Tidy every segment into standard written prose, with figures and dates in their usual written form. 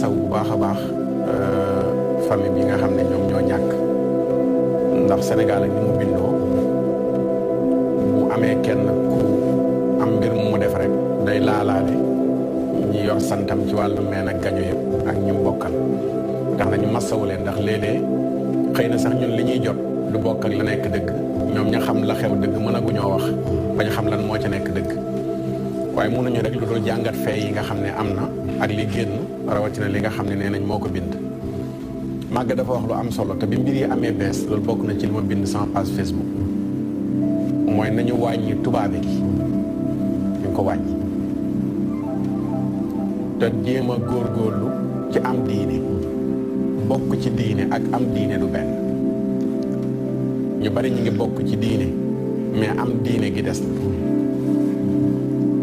masaw bu baax a baax famille bi nga xam ne ñoom ñoo ñàkk ndax Sénégal ak ni mu bindoo bu amee kenn ku am mbir mu def rek day laalaale ñi yor santam ci wàllu meen ak gaño yëpp ak ñu bokkal tax nañu masawu leen ndax léeg-léeg xëy na sax ñun li ñuy jot du bokk ak la nekk dëgg ñoom ña xam la xew dëgg mën a guñoo wax bañ xam lan moo ci nekk dëgg waaye mënuñu rek lu dul jàngat fee yi nga xam ne am na ak li génn rawatina li nga xam ne nee nañ moo ko bind màgg dafa wax lu am solo te bi mbir yi amee bees loolu bokk na ci li ma bind sama page Facebook mooy nañu wàññi tubaabe gi ñu ko wàññi te jéem a góorgóorlu ci am diine bokk ci diine ak am diine du benn ñu bari ñu ngi bokk ci diine mais am diine gi des na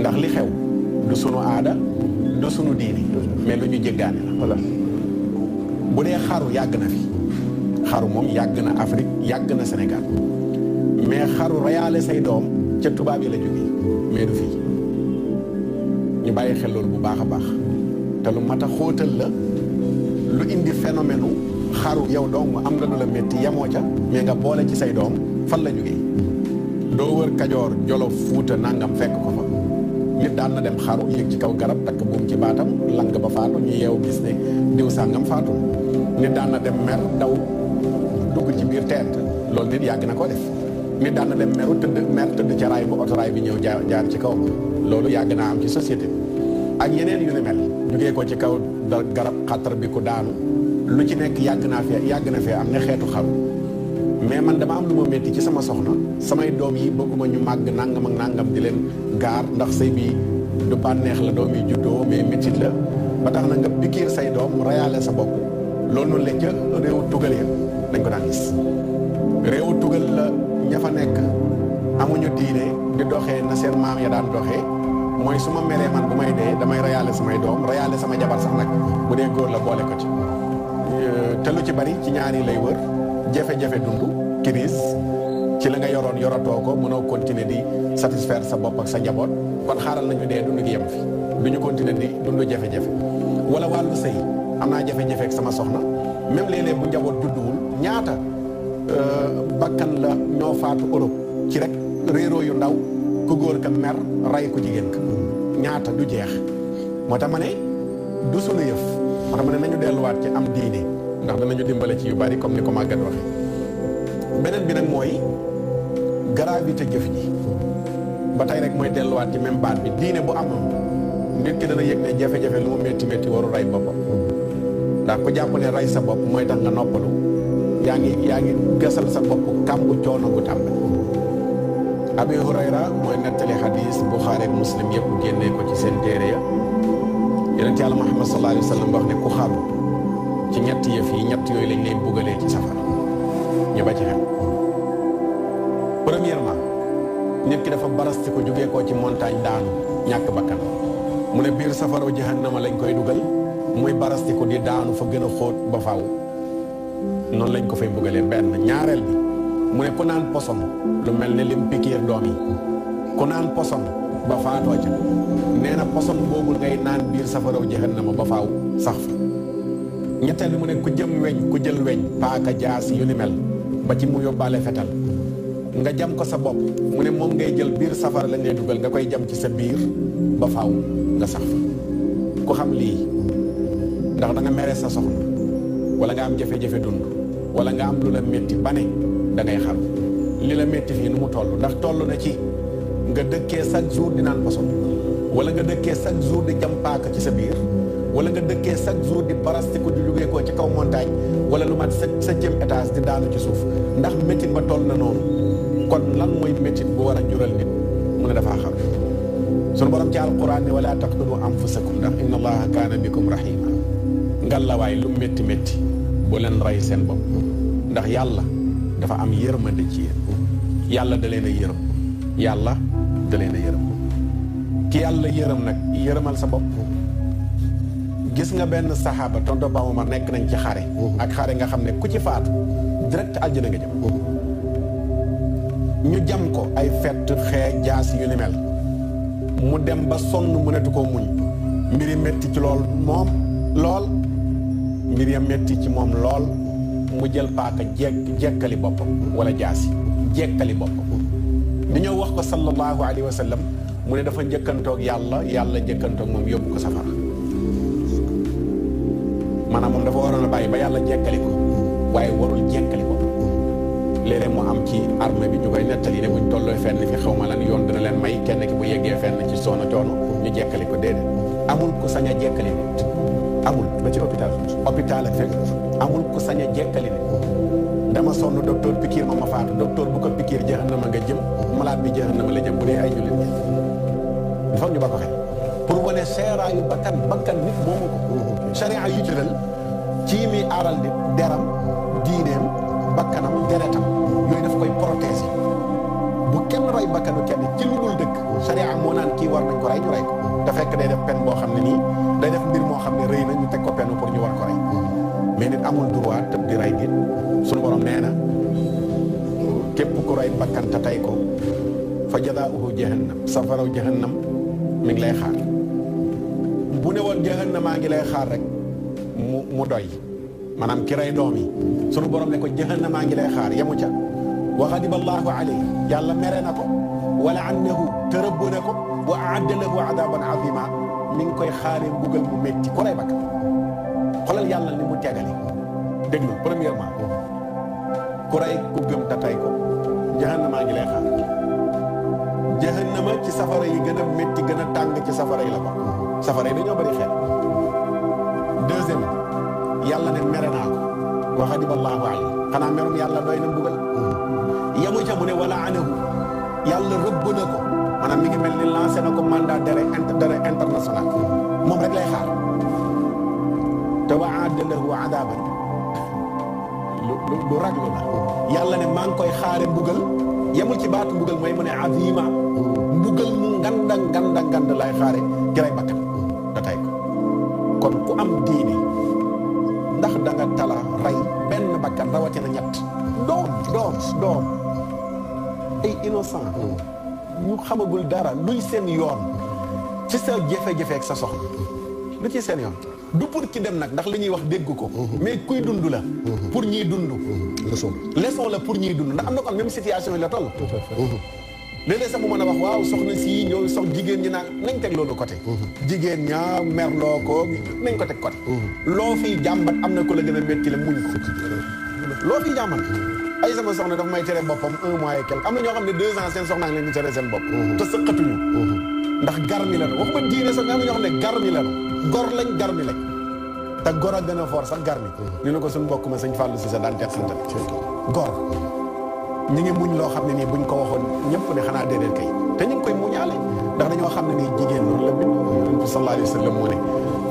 ndax li xew du sunu aada du sunu diine mais lu ñu jéggaane la voilà bu dee xaru yàgg na fi xaru moom yàgg na Afrique yàgg na Sénégal mais xaru reyaale say doom ca tubaab yi la jógee mais du fii ñu bàyyi xel loolu bu baax a baax te lu mat a xóotal la lu indi phénomène xaru yow dong am nga lu la métti yemoo ca mais nga boole ci say doom fan la jógee doo wër Kajoor Jolof Fuuta nangam fekk ko fa nit daan na dem xaru yéeg ci kaw garab takk buum ci baatam lang ba faatu ñu yeew gis ne diw sàngam faatu nit daan na dem mer daw dugg ci biir teen loolu nit yàgg na ko def nit daan na dem meru tëdd ca raay bu otoraay bi ñëw jaar ci kaw loolu yàgg naa am ci société bi ak yeneen yu ni mel jugee ko ci kaw garab xattar bi ku daanu lu ci nekk yàgg na fee am ne xeetu xaru mais man dama am lu ma métti ci sama soxna samay doom yi bëgguma ñu màgg nangam ak nangam di leen gaar ndax sëy bi du bànneex la doom yi juddoo mais métit la ba tax na nga pikiir say doom rayaale sa bopp loolu noonu la ca réewu tugal ya dañ ko daan gis réewu tugal la ña fa nekk amuñu diine di doxee na seen maam ya daan doxee mooy su ma meree man bu may dee damay rayaale samay doom rayaale sama jabar sax nag bu dee góor la boole ko ci te lu ci bari ci ñaari lay wër jafe-jafe dund crise ci la nga yoroon yoratoo ko mënoo continuer di satisfaire sa bopp ak sa njaboot kon xaaral nañu dee dund gi yem fi duñu continuer di dund jafe-jafe wala wàllu sëy am naa jafe-jafe ak sama soxna même léeg-léeg bu njaboot judduwul ñaata bakkan la ñoo faatu Europe ci rek réeroo yu ndaw ku góor ka mer ray ku jigéen ka ñaata du jeex moo tax ma ne du sunu yëf moo tax ma ne nañu delluwaat ci am diine ndax danañu dimbale ci yu bari comme ni ko màggat waxe beneen bi nag mooy gravité jëf ji ba tey rek mooy delluwaat ci même baat bi diine bu amoon nit ki dana yëg ne jafe-jafe lu mu métti métti waru rey boppam ndax ku jàpp ne rey sa bopp mooy tax nga noppalu yaa ngi gasal sa bopp kàmbu coono gu tàmbali Abi Hurayra mooy nettali xadiis Buxaari ak Muslim yëpp génnee ko ci seen téere ya yonent Yàlla Muhammad sallallahu alayhi wa sallam wax ne ku xaru ci ñett yëf yi ñett yooyu lañ leen buggalee ci safara ñu ba ci xel premièrement nit ki dafa barasti ko jógee koo ci montagne daanu ñàkk bakkan mu ne biir safara jahannama lañ koy dugal muy barasti ko di daanu fa gën a xóot ba faaw noonu lañ ko fay buggalee benn ñaareel bi mu ne ku naan poson lu mel ne lim pikiir doom yi ku naan poson ba faatoo ca nee na poson boobu ngay naan biir safaraw jahannama ba faaw sax fa ñetteel bi mu ne ku jël weñ paaka jaas yu ni mel ba ci mu yóbbaale fetal nga jam ko sa bopp mu ne moom ngay jël biir safara lañ lay dugal nga koy jam ci sa biir ba faaw nga sax fa ku xam lii ndax da nga mere sa soxna wala nga am jafe-jafe dund wala nga am lu la métti ba ne da ngay xaru li la métti fii nu mu toll ndax toll na ci nga dëkkee chaque jour di naan poson wala nga dëkkee chaque jour di jam paaka ci sa biir wala nga dëkkee chaque jour di parastiku di jógee koo ci kaw montagne wala lu mat sa jëm étage di daanu ci suuf ndax métit ba toll na noonu kon lan mooy métit bu war a jural nit mu ne dafaa xam sunu borom ci alquran ne wala taqtulu anfusakum ndax inna allaha kaana bikum rahima ngallaawaay lu métti métti bu leen rey seen bopp ndax yàlla dafa am yërmande ci yéen yàlla da leen a yërëm yàlla da leen a yërëm ki yàlla yërëm nag yërëmal sa bopp gis nga benn saxaaba tonto Ba Omar nekk nañ ci xare ak xare nga xam ne ku ci faatu direct aljana nga jëm ñu jam ko ay fett xee jaas yu ni mel mu dem ba sonn mënatu koo muñ mbiri métti ci lool moom lool mbir ya metti ci moom lool mu jël paaka jekkali boppam wala jaasi jekkali boppam dañoo wax ko sallallahu alayhi wa sallam mu ne dafa njëkkantoog yàlla njëkkantoog moom yóbbu ko safara maanaam moom dafa waroon a bàyyi ba yàlla jekkali ko waaye warul jekkali ko léeg-léeg mu am ci arme bi ñu koy nettali ne buñ tolloo fenn fi xaw ma lan yoon dina leen may kenn ki bu yeggee fenn ci coono ñu jekkali ko déedéet amul ku sañ a jekkali nit amul ba ci hôpital ak fekk amul ku sañ a jekkali nit dama sonn docteur pikiir ma faatu docteur bu ko pikiir jahannama nga jëm malade bi jahannama la jëm bu dee ay jullit ñi dafa ñu ba ko xel pour wane seeraayu bakkan nit moomu ko charia yu tëral ci mi aaral nit deram diineem bakkanam deretam yooyu daf koy protéger bu kenn rey bakkanu kenn ci lu dul dëkk charia moo naan kii war nañ ko rey ñu rey ko te fekk day def peine boo xam ne nii day def mbir moo xam ne rëy na ñu teg ko peine pour ñu war ko rey mais nit amul droit tëb di rey nit suñu borom nee na képp ku rey bakkan te tey ko fa jazaa'uhu jahannam safaraw jahannam mi ngi lay xaar bu ne woon jahannamaa ngi lay xaar rek mu doy maanaam ki rey doom yi sunu borom ne ko jahannamaa ngi lay xaar yemu ca wa ghadiba Allahu alayhi yàlla mere na ko wala annahu tërëbb na ko wa a'adda lahu adaban azima mi ngi koy xaaree mbugal mu métti ku rey bakkan xoolal yàlla ni mu tegale déglu premièrement ku rey ku gëm te tey ko jahannamaa ngi lay xaar jahannama ci safara yi gën a métti gën a tàng ci safara yi la ko safara yi dañoo bëri xeet deuxième yàlla ne mere naa ko wa ghadiba Allahu alayhi xanaa merum yàlla doy na mbugal yamu ca mu ne wala anahu yàlla rëbb na ko maanaam mi ngi mel ni lancé na ko mandat d'arrêt international moom rek lay xaar te wa a'adda lahu adaban lu raglu la yàlla ne maa ngi koy xaare mbugal yemul ci baatu mbugal mooy mu ne azima mbugal mu nganda lay xaare ki rey bakkan da tay ko kon ku am diine ndax da nga tala rey benn bakkan rawatina ñett doom ay innocent ñu xamagul dara luy seen yoon ci sa jafe-jafe ak sa soxla lu ci seen yoon du pour ki dem nag ndax li ñuy wax dégg ko mais kuy dund la pour ñiy dund leçon la pour ñiy dund ndax am na kon même situation yi la toll léeg-léeg sax mu mën a wax waaw soxna si ñëw jigéen ñi naan nañ teg loolu côté jigéen ñaa merloo ko nañ ko teg côté loo fiy jàmbat am na ko la gën a métti la muñ ko loo fiy jàmbat ay sama soxna daf may tere boppam 1 mois et quelque am na ñoo xam ne 2 ans seen soxnaa ngi leen di tere seen bopp te sëqatuñu ndax garmi la wax ma diine sax am na ñoo xam ne garmi la gor lañ garmi lañ te gor a gën a fort sax garmi ñu ne ko suñu mbokk ma sëñ Fallou Cissé daan teet santa gor ñu ngi muñ loo xam ne nii buñ ko waxoon ñëpp ne xanaa déedéet kay te ñu ngi koy muñaale ndax dañoo xam ne nii jigéen noonu la bind yonent bi sallallahu alayhi wa sallam moo ne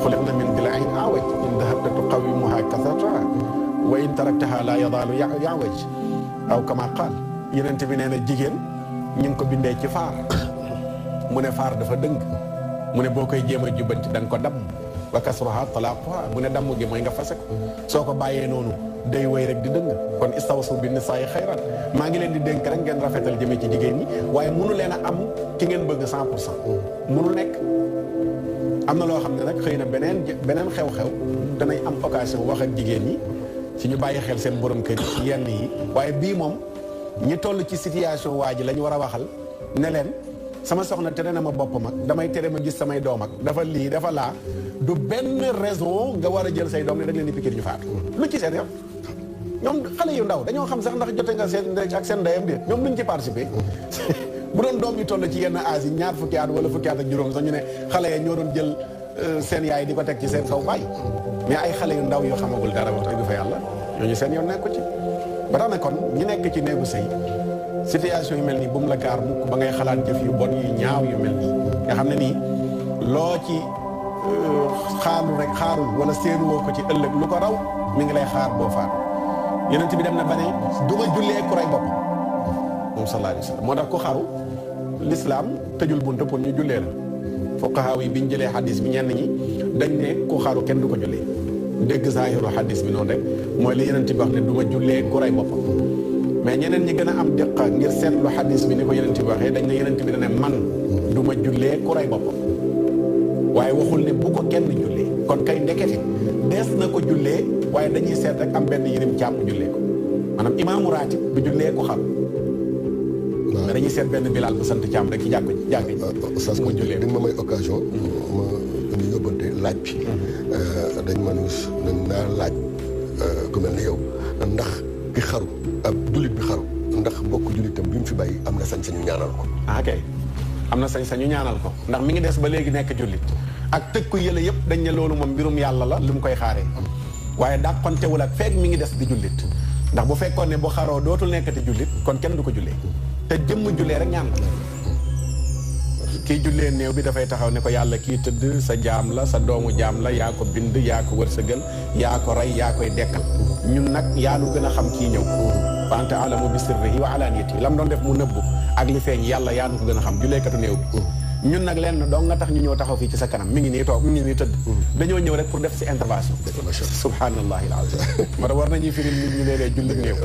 xuliqna min dila'in a'waj in dahabta tuqawwimuha kasartaha wa in taraktaha la yadaalu ya'waj aw kama qaal yonent bi nee na jigéen ñu ngi ko bindee ci faar mu ne faar dafa dëng mu ne boo koy jéem a jubbanti da nga ko damm wa kasruha talaaquha mu ne damm gi mooy nga fase ko soo ko bàyyee noonu day wéy rek di dëng kon istawsu bi nisaa'i xayran maa ngi leen di dénk rek ngeen rafetal jëmee ci jigéen ñi waaye munu leen a am ki ngeen bëgg 100% munu nekk am na loo xam ne nag xëy na beneen xew-xew danañ am occasion wax ak jigéen ñi ci ñu bàyyi xel seen borom kër yi yenn yi waaye bii moom ñi toll ci situation waa ji la ñu war a waxal ne leen sama soxna tere na ma boppam ak damay tere ma gis samay doom ak dafa lii dafa laa du benn raison nga war a jël say doom ne da leen di pikir ñu faatu lu ci seen yoon ñoom xale yu ndaw dañoo xam sax ndax jote nga seen ak seen ndeyam de ñoom luñ ci participer bu doon doom yu toll ci yenn âge yi ñaar fukki at wala fukki at ak juróom sax ñu ne xale ya ñoo doon jël seen yaay di ko teg ci seen kaw baay mais ay xale yu ndaw yoo xamagul dara wax dëgg fa yàlla ñooñu seen yoon nekku ci ba tax na kon ñi nekk ci néegu sëy situation yu mel nii bu mu la gaar mukk ba ngay xalaat jëf yu bon yu ñaaw yu mel nii nga xam ne nii loo ci xaarul wala séenuwoo ko ci ëllëg lu ko raw mi ngi lay xaar boo faatu yonent bi dem na ba ne du ma jullee ku rey boppam moom sallallahu alayhi wa sallam moo tax ku xaru l'islam tëjul bunta pour ñu jullee la fuqahaa yi bi ñu jëlee xadis bi ñenn ñi dañ ne ku xaru kenn du ko jullee dégg zaahiru xadis bi noonu rek mooy li yonent bi wax ne du ma jullee ku rey boppam mais ñeneen ñi gën a am diqa ngir seetlu xadis bi ni ko yonent bi waxee dañ ne yonent bi dana man du ma jullee ku rey boppam waaye waxul ne bu ko kenn jullee kon kay ndekete dees na ko jullee waaye dañuy seet rek am benn yërim càmm jullee ko maanaam imaamu raatib du jullee ko xam. waaw dañuy seet benn bilaal bu sant càmm rek ci jàkk ji mu jullee ko. dañ ma may occasion. ma ñu yóbbante laaj bi. dañ ma naa laaj ku mel ni yow ndax ki xaru ab jullit bi xaru ndax mbokk jullitam bi mu fi bàyyi am na sañ-sañu ñaanal ko. ah kay am na sañ-sañu ñaanal ko ndax mi ngi des ba léegi nekk jullit ak tëg ko yële yëpp dañ ne loolu moom mbirum yàlla la lu mu koy xaaree waaye dàqontewul ak feeg mi ngi des di jullit ndax bu fekkoon ne bu xaroo dootul nekkati jullit kon kenn du ko jullee te jëmm jullee rek ñaan la kii jullee néew bi dafay taxaw ne ko yàlla kii tëdd sa jaam la sa doomu jaam la yaa ko bind yaa ko wërsëgal yaa ko rey yaa koy dekkal ñun nag yaa nu gën a xam kii ñëw wa anta alamu bi sirrihi wa alaniyati lam doon def mu nëbbu ak li feeñ yàlla yaa nu ko gën a xam julleekatu néew bi ñun nag lenn dong nga tax ñu ñëw taxaw fii ci sa kanam mi ngi nii toog mi ngi nii tëdd dañoo ñëw rek pour def si intervention subhanallahi alazim moo tax war nañuy firil nit ñu léeg-léeg jullit néew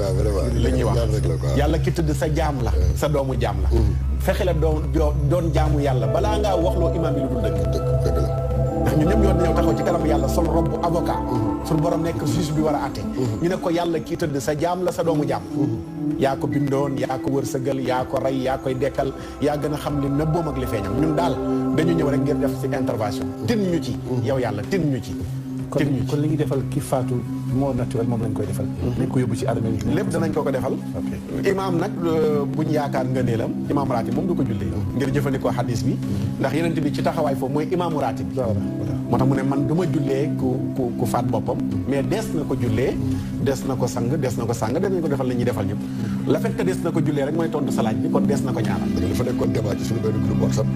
li ñuy wax yàlla ki tëdd sa jaam la sa doomu jaam la fexe la doon jaamu yàlla balaa ngaa waxloo imaam yi lu dul dëgg ndax ñun ñëpp ñoo ñëw taxaw ci kanam yàlla sol robb avocat suñu borom nekk juge bi war a àtte ñu ne ko yàlla kii tëdd sa jaam la sa doomu jaam yaa ko bindoon yaa ko wërsëgal yaa ko rey yaa koy dekkal yaa gën a xam li nëbboom ak li feeñam ñun daal dañu ñëw rek ngir def si intervention tin ñu ci yow yàlla tin ñu ci kon li ñuy defal ki faatu moo naturel moom lañ koy defal dañ ko yóbbu ci armée lépp danañ ko defal imaam nag buñ yaakaar ngëneelam imaam raatib moom du ko jullee ngir jëfandikoo xadis bi ndax yeneen bi ci taxawaay foofu mooy imaamu raatib bi moo tax mu ne man du ma jullee ku faat boppam mais des na ko jullee des na ko sang des na ko sang des nañ ko defal la ñuy defal ñëpp la fait que des na ko jullee rek mooy tontu sa laaj bi kon des na ko ñaanal dafa nekkoon débat ci suñu benn groupe WhatsApp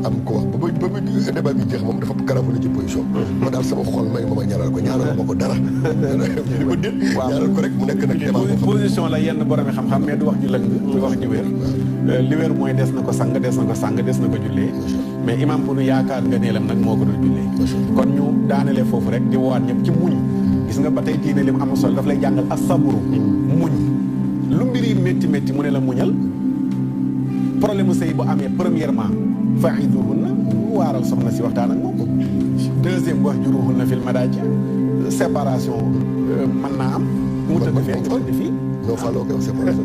am ko wax ba débat bi jeex moom dafa karamu ci position ma daal sama xol may ma ñaanal ko ñaanal ma ko dara li ko déet ñaanal ko rek mu nekk nag débat position la yenn borom xam-xam mais du wax ju lëng du wax ju wér li wér mooy des na ko sang des na ko sang des na ko jullee mais imam bu nu yaakaar nga neelam nag moo ko dul jullee kon ñu daanelee foofu rek di woowaat ñëpp ci muñ gis nga ba tey diine li mu am solo daf lay jàngal as-sabru muñ lu mbiri métti métti mu ne la muñal problème mu sëy bu amee premièrement fa'iduhunna waaral soxna si waxtaan ak moom deuxième wahjuruhunna fil madaaji séparation mën naa am mu tëdd fee nga tëdd fii non fa loo koy wax séparation